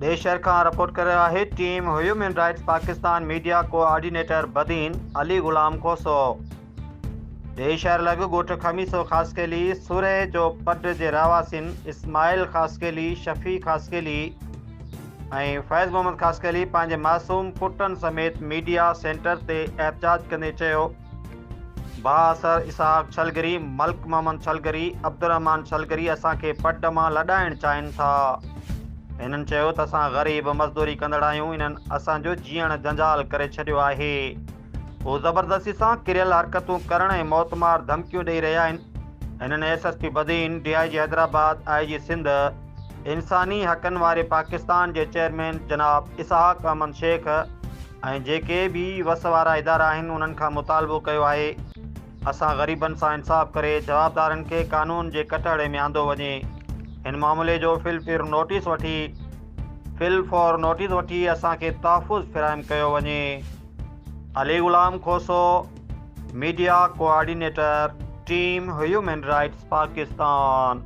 ڏي شهر کان رپورٽ ڪري رهيو آهي team human rights Pakistan media coordinator Badin Ali Ghulam Khoso. ڏي شهر لڳ ڳوٺ خميسو خاصخيلي سورهيه جو پڊ جي رهواسين اسماعيل خاصخيلي، شفيع خاصخيلي ۽ فيض محمد خاصخيلي پنهنجي معصوم پٽن سميت ميڊيا سينٽر تي احتجاج ڪندي چيو بااثر اسحاق ڇلگري، ملڪ محمد ڇلگري، عبدالرحمان ڇلگري اسان کي پڊ مان لڏائڻ چاهين ٿا. هنن چيو ته اسان غريب مزدوري ڪندڙ آهيون، انهن اسان جو جيئڻ جنجال ڪري ڇڏيو آهي. هو زبردستي سان ڪريل حرڪتون ڪرڻ ۽ موتمار ڌمڪيون ڏئي رهيا آهن. هنن S S P Badin, D I G Hyderabad, I G Sindh, انساني حقن واري پاڪستان جي چيئرمين جناب اسحاق احمد شيخ ۽ جيڪي به وس وارا ادارا آهن انهن کان مطالبو ڪيو آهي اسان غريبن سان انصاف ڪري جوابدارن کي قانون جي ڪٽهڙي ۾ آندو وڃي هن معاملي جو فل فير نوٽيس وٺي فل فور نوٽيس وٺي اسان کي تحفظ فراهم ڪيو وڃي Ali Ghulam Khoso media coordinator team human rights Pakistan.